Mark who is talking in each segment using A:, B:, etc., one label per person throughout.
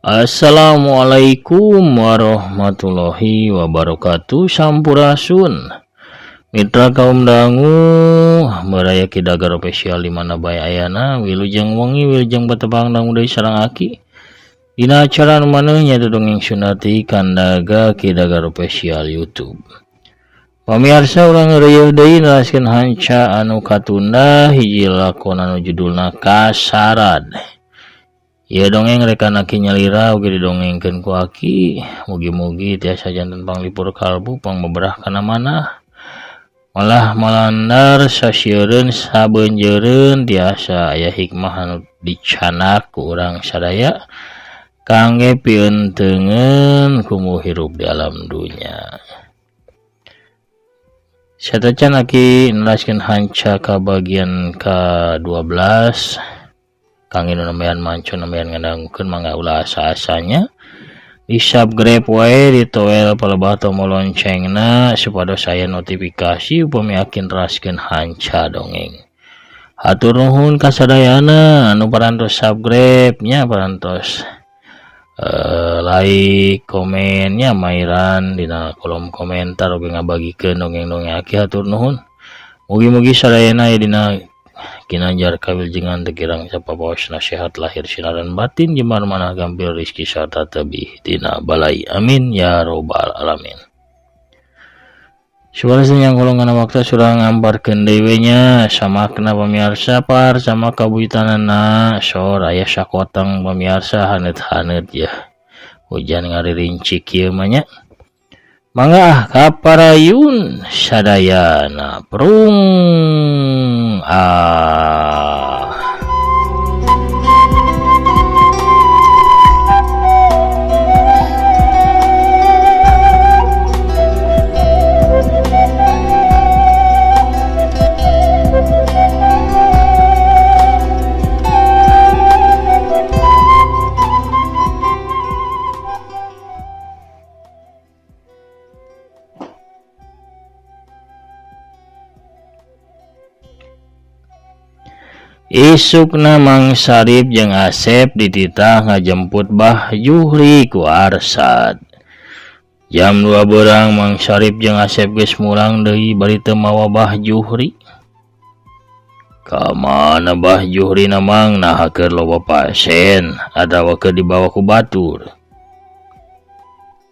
A: Assalamualaikum warahmatullahi wabarakatuh. Sampurasun Mitra kaum dangu baraya Ki Dagar Official di mana bae ayana. Wilujeng wengi, wilujeng betepang dangu deui sareng Aki dina acara nu maneuh nya, dongeng Sunda ti Kandaga Ki Dagar Official YouTube. Pamirsa, urang reuyeum deui neraskeun hanca anu katunda, hiji lakon anu judulna Kasarad. Ieu dongeng rekan Aki nyalira oge didongengkeun ku Aki. Mugi-mugi tiasa janten panglipur kalbu, pangbeberah kana manah, malah malandar sasieureun sabeunjeureun, tiasa aya hikmah anu dicanak ku urang sadaya kangge pientengeun kumuh hirup di alam dunya. Satacan Aki neraskeun hanca ka bagian ka-12, kangge nu nembean manco, nembean ngadangukeun, mangga ulah asa-asanya di subscribe wae, ditoel palebah tombol loncengna supados aya notifikasi upami Aki neraskeun hanca dongeng. Hatur nuhun kasadayana anu parantos subscribe nya, parantos like, komennya, mairan dina kolom komentar, oge ngabagikeun dongeng-dongeng Aki. Hatur nuhun, mugi-mugi sadayana aya dina ginanjar kawilujengan, teu kirang sapabaos sehat lahir sinaran batin, jembar manah gampil rizki sarta tebih tina balai. Amin ya robbal alamin. Suara yang golongan waktu surang ngambarkeun deui nya, samakna pemirsa, par sama kabuyutanana sor aya sakoteng pemirsa, haneut-haneut ya, hujan ngaririncik kieu mah nya. Mangga ah kaparayun sadayana, prung ah. Isukna Mang Sarip jeung Asep dititah ngajemput Bah Juhri ku Arsad. Jam 2 berang Mang Sarip jeung Asep geus mulang deui bari teu mawa Bah Juhri. Ka mana Bah Juhri na, Mang? Naha keur loba pasien atawa keur dibawa ku batur?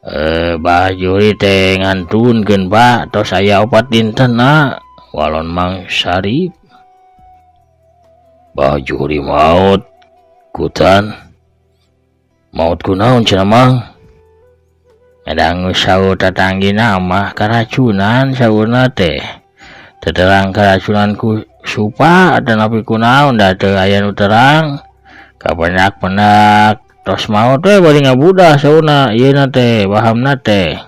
A: Eh, Bah Juhri teh ngantunkeun, Pak, tos aya 4 dintenna, walon Mang Sarip. Bah Juhri maot kutan. Maot kunaon cenah, Mang? Ngadangu saur tatanggina mah karacunan saurna teh. Teu terang karacunan ku supa atanapi kunaon, da teu aya nu terang. Kapendak-pendak tos maot we bari ngabudah saurna ieuna teh, wahamna teh.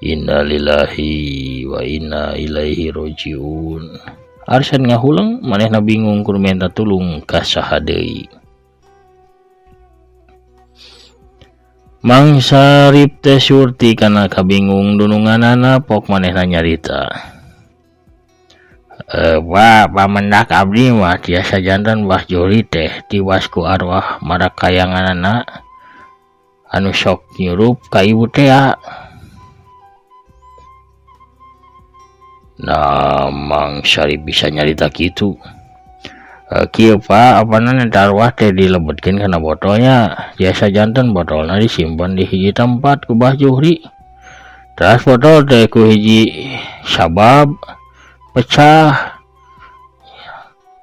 A: Innalillahi wa inna ilaihi rajiun. Arsan ngahuleng, manehna bingung kur minta tulung ka saha deui. Mang Sarip teh surti kana kabingung dununganana, pok manehna nyarita. E, Pak, pamendak abdi mah tiasa janten Bah Juhri teh tiwas ku arwah marakayanganana anu sok nyurup ka ibu teh. Nah, Mang Sarip bisa nyarita kitu? E, kieu Pak, apana eta arwah teh dilebetkeun kana botolnya. Biasa janten botolna disimpan di hiji tempat ku Bah Juhri. Terus botol teh ku hiji sabab pecah.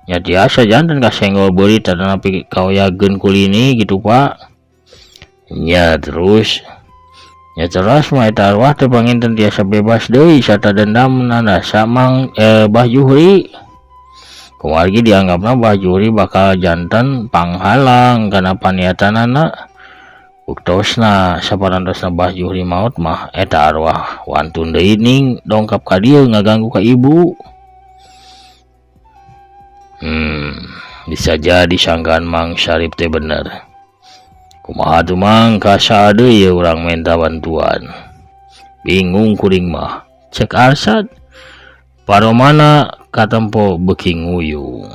A: Nya tiasa janten kasenggol beurit atanapi kaoyageun kulini gitu, Pak. Nya terus, ya terus mah eta arwah teh panginten tiasa bebas deui sarta dendam nanda Mang Bah Juhri. Kumargi dianggapna Bah Juhri bakal janten panghalang kana paniatanana. Buktosna saparantosna Bah Juhri maot mah eta arwah wantun deui ning dongkap ka dieu ngaganggu ka ibu. Bisa jadi sangkaan Mang Sarip teh bener. Kumaha tuh, Mang, ka saha deui ye urang minta bantuan? Bingung kuring mah, cek Arsad. Paromana katempo beuki nguyung.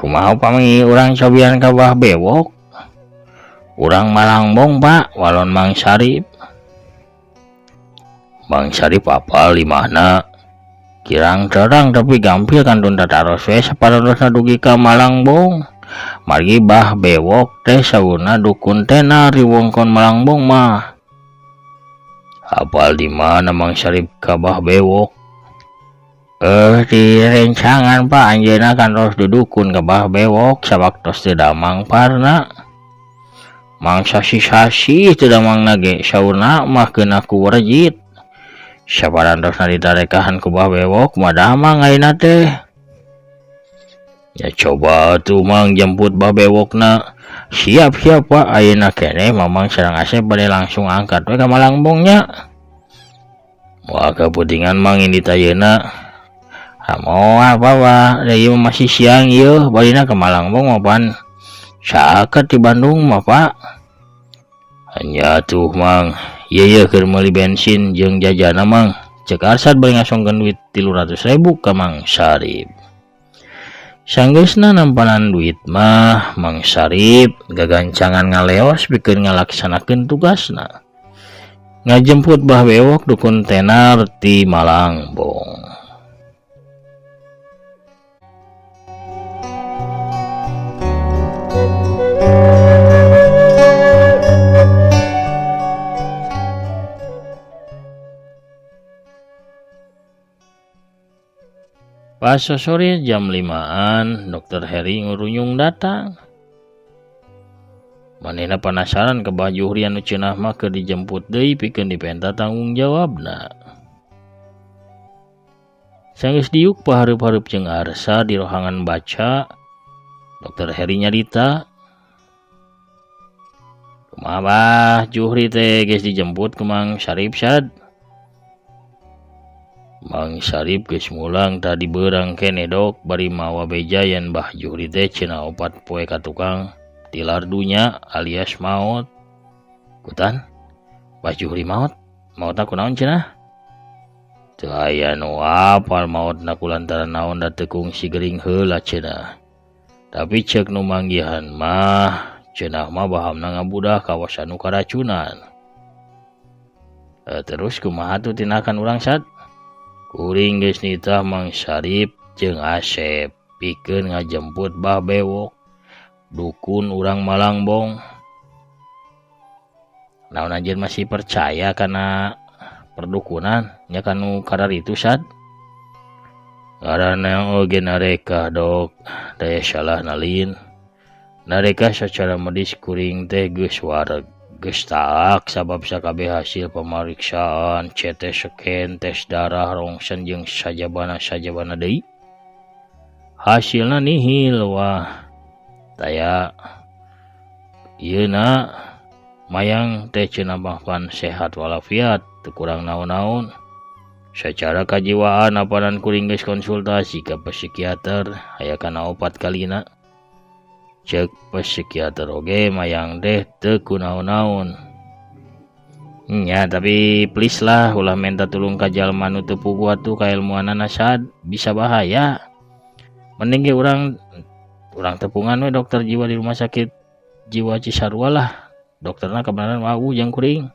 A: Kumaha upami urang cobian ka Bah Bewok? Urang Malangbong Pak, walon Mang Sarip. Mang Sarip apal di mana? Kirang terang tapi gampil kantun tataros we saparantosna dugi ka Malangbong. Margi Bah Bewok teh saurna dukun tenar di wewengkon Malangbong mah. Apal di mana Mang Sarip ka Bah Bewok? Di rencangan Pak, anjeunna kantos dudukun ka Bah Bewok sawaktos teu damang parna. Mangsa sasi-sasi teu damangna ge saurna mah keuna ku werjit. Saparantosna ditarekahan ku Bah Bewok mah damang ayeuna teh. Ya coba tuh Mang jemput Bah Bewokna. Siap-siap Pak, ayeuna keneh Mamang sareng Asep bade langsung angkat we ka Malangbong nya. Moal kaputingan Mang indit ayeuna. Moal Pak, da ieu masih siang ieu barina ka Malangbong mah pan saket di Bandung mah Pak. Nya tuh Mang, ieu ieu keur meuli bensin jeung jajana Mang. Cek Arsad bari ngasongkeun duit 300.000 ka Mang Sarip. Sanggeusna nampanan duit mah Mang Sarip gagancangan ngaleos pikeun ngalaksanakeun tugasna. Ngajemput Bah Bewok dukun tenar ti Malangbong. Pas sore jam 5-an, Dokter Heri ngurunyung datang. Manehna penasaran ke Bah Juhri anu cenah mah keur dijemput deui pikeun dipenta tanggung jawabna. Sanggeus diuk pahareup-hareup jeung Arsa di rohangan baca, Dokter Heri nyarita, kumaha Bah Juhri teh geus dijemput ku Mang Sarip sad? Mang Sarip geus mulang tadi beurang keneh dok bari mawa beja yen Bah Juhri teh cenah 4 poe ka tukang tilar dunya alias maot. Kutan Bah Juhri maot, maotna kunaon cenah? Teu aya nu apal maotna kulantaran naon da teu kungsi gering heula cenah. Tapi ceuk nu manggihan mah cenah mah bahamna ngabudah kawasan nu karacunan. Terus kumaha tuh tindakan urang sad? Kuring geus nitah Mang Sarip jeung Asep pikeun ngajemput Bah Bewok dukun urang Malangbong. Naon anjeun masih percaya kana perdukunan nya kanu kararitu sad? Ngaranna oge nareka dok, daya salah nalin. Nareka sacara medis kuring teh geus wareg. Geus taak sabab sakabeh hasil pamariksaan, CT scan, tes darah, rongsen jeung sajabana-sajabana deui. Hasilna nihil wah. Taya ieu na mayang teh cenah mah pan sehat walafiat, teu kurang naon-naon. Sacara kajiwaan apanan kuring geus konsultasi ka psikiater aya kana 4 kalina. Cek psikiater oge mayang teh teu kunaon-naon. Nya tapi please lah ulah minta tulung ka jalma nu teu puguh atuh kailmuanana sad, bisa bahaya. Mending ge urang tepungan we dokter jiwa di rumah sakit jiwa Cisarua lah. Dokterna kebenaran wau jeung kuring.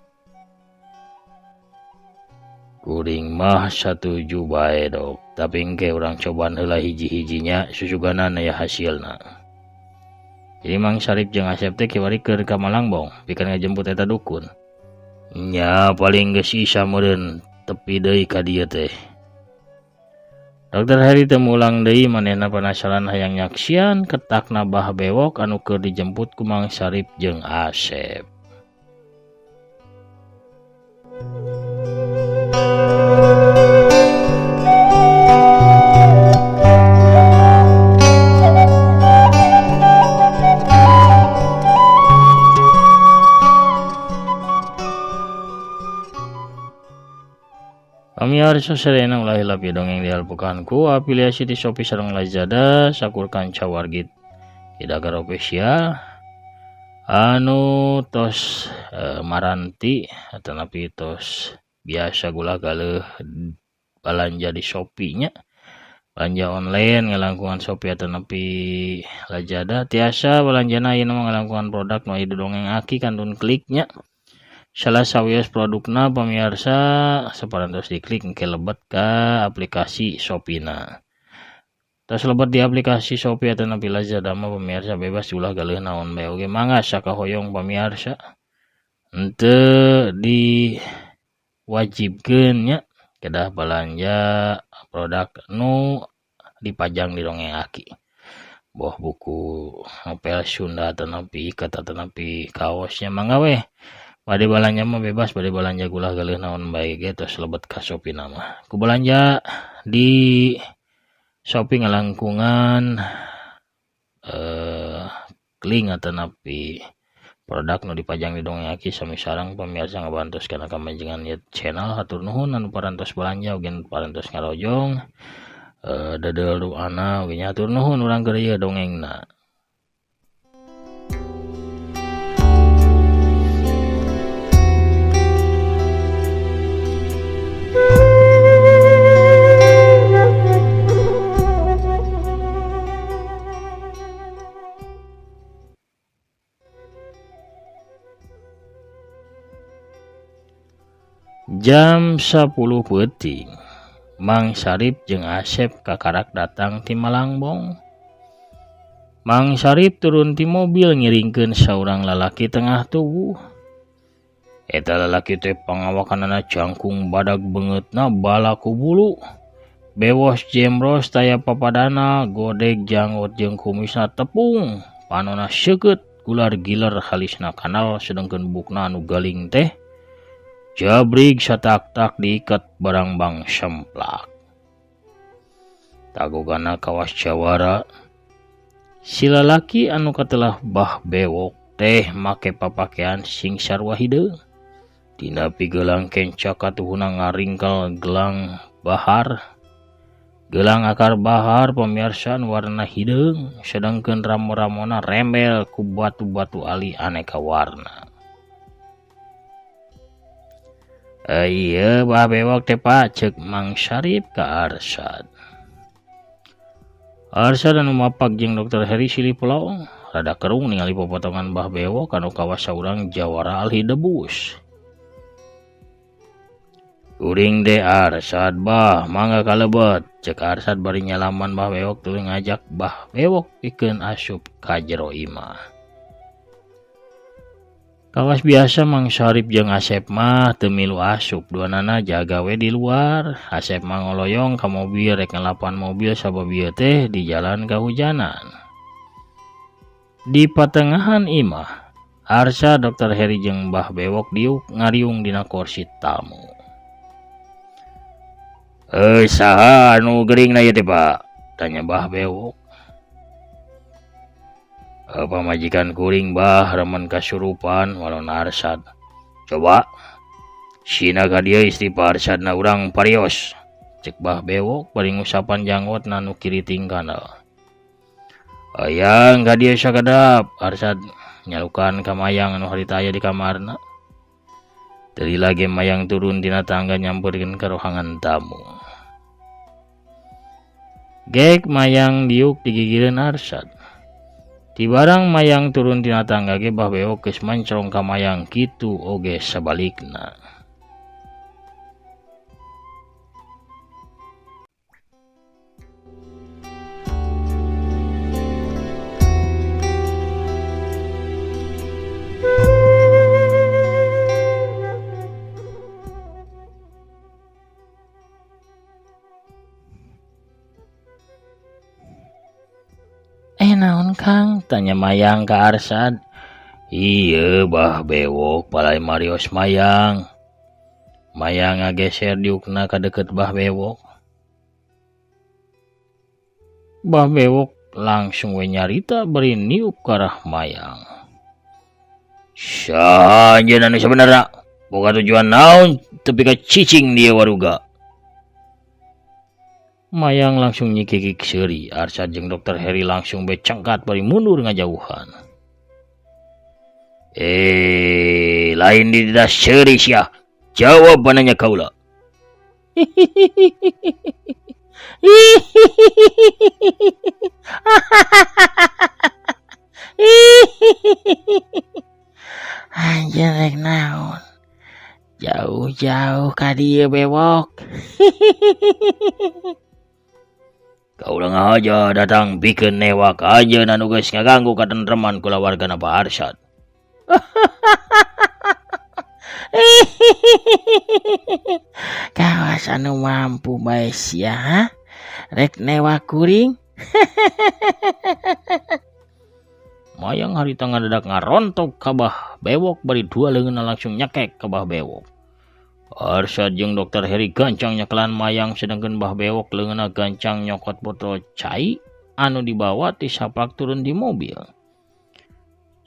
A: Kuring mah satuju bae dok, tapi engke urang cobaan heula hiji-hijinya susuganan aya hasilna. Jadi Mang Sarip jeung Asep teh kiwari keur ka Malangbong pikeun ngajemput eta dukun. Nya paling geus isa meureun tepi deui ka dieu teh. Dokter Heri teu mulang deui manehna penasaran hayang nyaksian ketakna Bah Bewok anu keur dijemput ku Mang Sarip jeung Asep. Pamiarsa sadayana ulah hilap ieu dongeng dialpukan ku afiliasi di Shopee sareng Lazada sakur kanca wargi Kidagar Official anu tos maranti atanapi tos biasa gula galeuh balanja di Shopee nya. Belanja online ngalangkungan Shopee atanapi Lazada tiasa belanjana ayeuna mah ngalangkungan produk nu aya di Dongeng Aki kantun kliknya. Salah sawios produkna pamirsa saparantos diklik engke lebet ka aplikasi Shopee-na. Tos lebet di aplikasi Shopee atanapi Lazada mah pamirsa bebas ulah galeuh naon bae oge mangga sakahoyong pamirsa. Henteu diwajibkeun nya kedah balanja produk nu dipajang di Dongeng Aki. Boh buku novel Sunda atanapi iket atanapi kaosnya mangga weh. Bade balanja mah bebas, bade balanja gulah galeuh naon bae ge tos lebet ka Shopee na mah. Ku balanja di Shopee ngalangkungan link atanapi produk nu dipajang di Dongeng Aki sami sareng pamirsa ngabantos kana kamajengan ieu channel. Hatur nuhun anu parantos balanja oge anu parantos ngarojong dedeul doana oge nya hatur nuhun urang keur ieu dongengna. Jam 10 peuting, Mang Sarip jeung Asep kakarak datang ti Malangbong. Mang Sarip turun ti mobil ngiringkeun saurang lalaki tengah tubuh. Eta lalaki teh pangawakanana jangkung badag beungeutna balaku bulu. Bewos jemros taya papadana, godeg janggot jeung kumisna tepung, panona seukeut, gular giler halisna kanal sedengkeun bukna anu galing teh jabrig satak-tak diikat barangbang semplak. Tagogana kawas jawara. Si lalaki anu katelah Bah Bewok teh make papakean sing sarua hideung. Dina pigelang kenca katuhuna ngaringkel gelang bahar. Gelang akar bahar pamiarsa warna hideung, sedangkeun ramo-ramona rembel ku batu-batu ali aneka warna. Iya Bah Bewok teh Pak, cek Mang Sarip ka Arsad. Arsad anu mapak jeung Dr. Heri silih pelaong, rada kerung ningali popotongan Bah Bewok anu kawas saurang jawara alhi debus. Kuring deh Arsad bah, mangga kalebet, cek Arsad bari nyalaman Bah Bewok tuluy ngajak Bah Bewok pikeun asup ka jero imah. Kawas biasa Mang Sarip jeung Asep mah teu milu asup, duanana jaga we di luar. Asep mah ngoloyong ka mobil rek ngelapan mobil sabab ieu teh di jalan kahujanan. Di patengahan imah, Arsa, Dr. Heri jeung Bah Bewok diuk ngariung dina kursi tamu. Saha anu geuringna ieu teh Pak? Tanya Bah Bewok. Pamajikan kuring bah remen kasurupan walon Arsad. Coba sina ka dieu istri Pak Arsadna urang parios. Cek Bah Bewok bari ngusapan janggotna nu kiriting kana. Hayang ka dieu sakedap. Arsad nyalukan ka Mayang anu harita aya di kamarna. Teu lila ge Mayang turun tina tangga nyamperkeun ka rohangan tamu. Gek Mayang diuk digigireun Arsad. Tibarang Mayang turun tina tangga ge Bah Bewok geus mancrong ka Mayang kitu oge sabalikna. Naon Kang? Tanya Mayang ka Arsad. Iya Bah Bewok palai marios Mayang. Mayang ngageser diukna ka deukeut Bah Bewok. Bah Bewok langsung we nyarita bari niup ka arah Mayang. Saha anjeun anu sabenerna? Boga tujuan naon tepi ka cicing dia waruga. Mayang langsung nyikikik seuri. Arsad jeung Dr. Heri langsung becengkat bari mundur ngajauhan. Lain di das seuri sia. Jawab pananya kaula. Anjeun rek naon? Jauh-jauh ka dieu bewok.
B: Kaula ngahaja datang pikeun newak anjeun anu geus ngaganggu katentreman kulawargana Pak Arsyad.
A: Kawas anu mampu bae sia, rek newak kuring.
B: Mayang harita ngadadak ngarontok ka Bah Bewok bari dua leungeunna langsung nyekek ka Bah Bewok. Arsyad jeung Dr. Heri gancang nyekelan Mayang sedangkeun Bah Bewok leungeunna gancang nyokot botol cai anu dibawa ti sapak turun di mobil.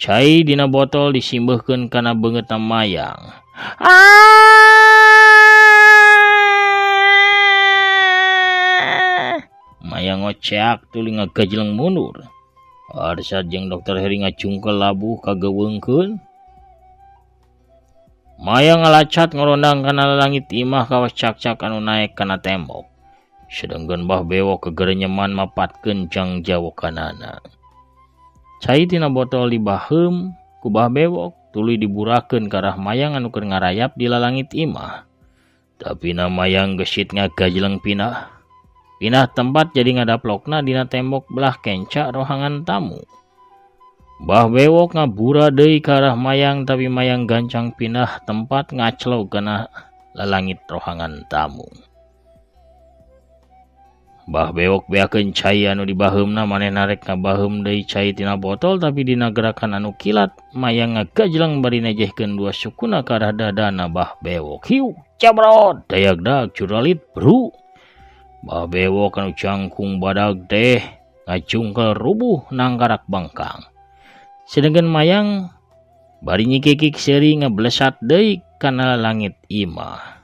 B: Cai dina botol disimbeuhkeun kana beungeutna Mayang. Mayang ngoceak tuluy ngagajleng mundur. Arsyad jeung Dr. Heri ngacungkel labuh kageuweungkeun. Mayang ngalacat ngorondang kana langit imah kawas cak-cak anu naek kana tembok. Sedangkeun Bah Bewok kegerenyeman mapatkeun jang jawokanana. Cai tina botol dibaheum ku Bah Bewok tuluy diburakeun ka arah Mayang anu keur ngarayap di lalangit imah. Tapi na Mayang gesit ngagajleng pindah. Pindah tempat jadi ngadaplokna dina tembok belah kenca rohangan tamu. Bah Bewok ngabura deui ka arah Mayang tapi Mayang gancang pindah tempat ngaclog kana lalangit rohangan tamu. Bah Bewok beakeun cai anu dibaheumna manehna rek ngabaheum deui cai tina botol tapi dina gerakan anu kilat Mayang ngagajleng bari nejehkeun dua sukuna ka arah dadana Bah Bewok. Hiu cabrot dayagdag curalit bru. Bah Bewok anu jangkung badag teh ngacungkel rubuh nangkarak bangkang. Sedangkan Mayang bari nyikikik seuri ngeblesat deui kana langit imah.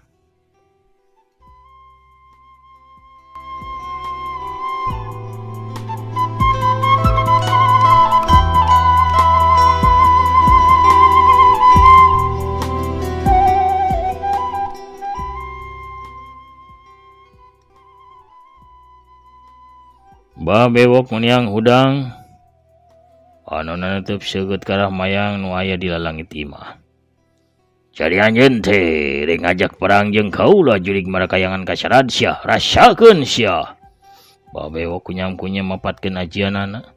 B: Bah Bewok meniang hudang anu nutup seugeut ka arah Mayang nu aya di lalangit imah. Jadi anjeun teh rek ngajak perang jeung kaula jurig marakayangan kasarad sia, rasakeun sia. Bah Bewok kunyam-kunyam mapatkeun ajianana.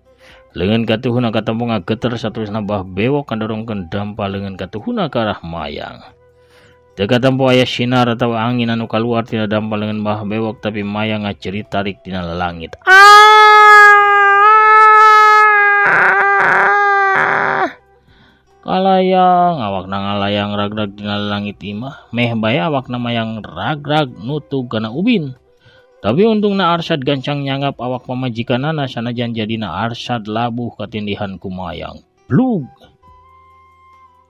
B: Leungeun katuhuna katempo ngageter saterusna Bah Bewok kandorongkeun dampa leungeun katuhuna ka arah Mayang. Teu katempo aya sinar atawa angin anu kaluar tina dampa leungeun Bah Bewok tapi Mayang ngacerit tarik dina lalangit. Kalayang awakna ngalayang ragrag dina langit imah meh bae awakna Mayang ragrag nutug kana ubin. Tapi untungna Arsyad gancang nyanggap awak pamajikanana sanajan jadina Arsyad labuh katindihan ku Mayang. Blug.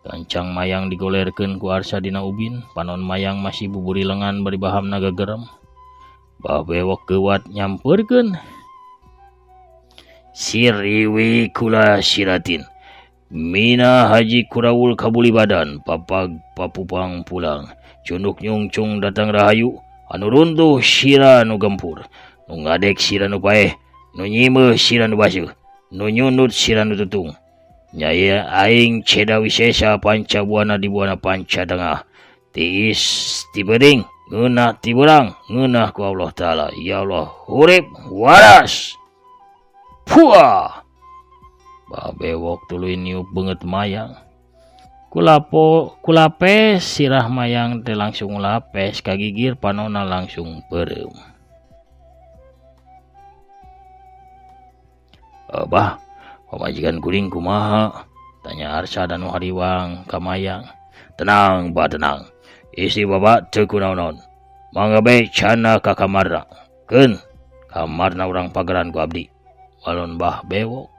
B: Gancang Mayang digolerkeun ku Arsyad dina ubin, panon Mayang masih buburi lengan bari bahamna gagerem. Bah Bewok geuwat nyampeurkeun. Siriwi kula siratin. Mina haji kurawul kabuli badan, papag papupang pulang. Cunduk nyungcung datang rahayu, anu runtuh sira nu gempur. Nu ngadek sira nu paeh, nu nyimeuh sira nu baseuh, nu nyundut sira nu tutung. Nyai aing ceda wisesa panca buana di buana panca tengah. Tiis tibeuring, ngeunah tiberang, ngeunah ku Allah Ta'ala. Ya Allah, hurip waras. Puah! Bah Bewok tuluy niup beungeut Mayang. Kulapes sirah Mayang teh langsung lapes kagigir panona langsung peureum. Bah, pamajikan kuring kumaha? Tanya Arsyad anu hariwang ka Mayang. Tenang, bah tenang. Istri bapak teu kunaon-naon. Mangga bae cana ka kamarna. Keun, kamarna urang pageran ku abdi. Walon Bah Bewok.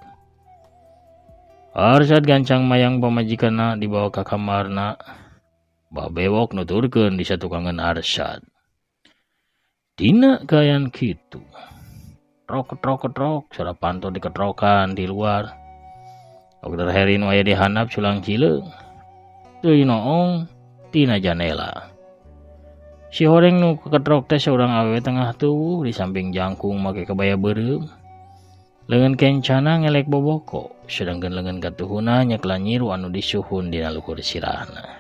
B: Arsyad gancang Mayang pamajikanna dibawa ka kamarna. Bah Bewok nuturkeun di satukangan Arsyad. Dina kaayaan kitu. Trok trok trok suara panto diketrokan di luar. Dokter Heri nu aya di handap sulang cileung. Teuing noong tina janela.
A: Si horeng nu keketrok teh saurang awewe tengah tuwuh di samping jangkung make kebaya beureum. Leungeun kencana ngelek boboko, sedangkeun leungeun katuhuna nyekla nyiru anu disuhun dina luhur sirahna.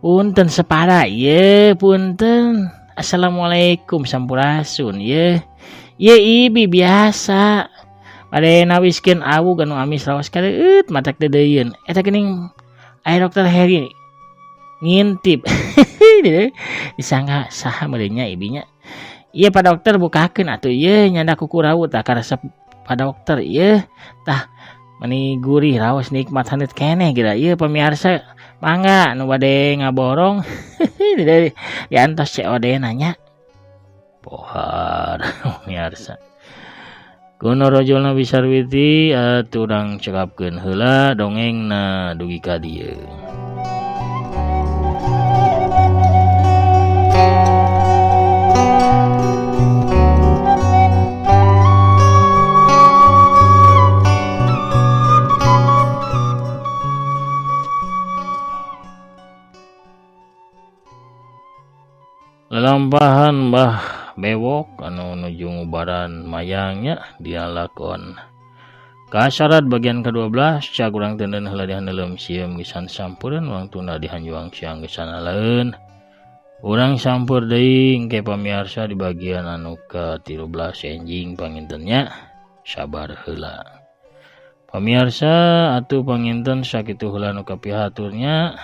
A: Punten separa ye, punten. Assalamualaikum sampurasun ye. Ye ibi biasa. Bade nawiskeun awug anu amis raos kaleueut matak deudeuieun. Eta geuning aya Dokter Heri ngintip. Disangka saha meureun nya ibinya. Ieu Pak Dokter bukakeun atuh ieu nyanda ku kurawu tah karesep Pak Dokter ieu. Tah meni gurih raos nikmat haneut keneh geura ieu pamiarsa mangga nu bade ngaborong diantos COD nanya. Pohar pamiarsa. Kuno rojolna Bisarwiti atuh urang cekapkeun heula dongengna dugi ka dieu. Lalampahan Mbah Bewok anu nuju ngubaran mayangnya dia lakon Kasarad bagian ke-12 cag urang teuneun heula dihaneuleum sieum gisan sampureun urang tunda dihanjuang siang gesan aleun. Urang sampur deui engke pamiarsa di bagian anu ke-13 enjing pangintennya sabar heula. Pamiarsa atuh panginten sakitu heula nu kapihaturnya.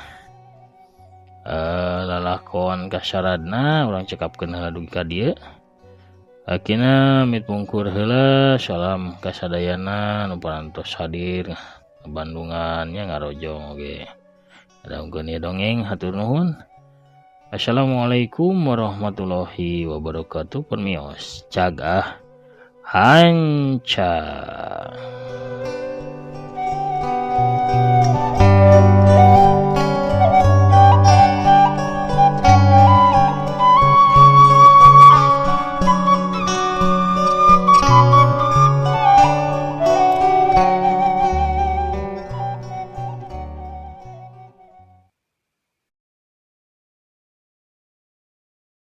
A: Lalakon kasaradna urang cekapkeun heula dugi ka dieu. Akina mit pungkur heula salam kasadayana nu parantos hadir Bandungan nya ngarojong oge. Dangukeun ieu dongeng hatur nuhun. Assalamualaikum warahmatullahi wabarakatuh. Permios cagah hanca.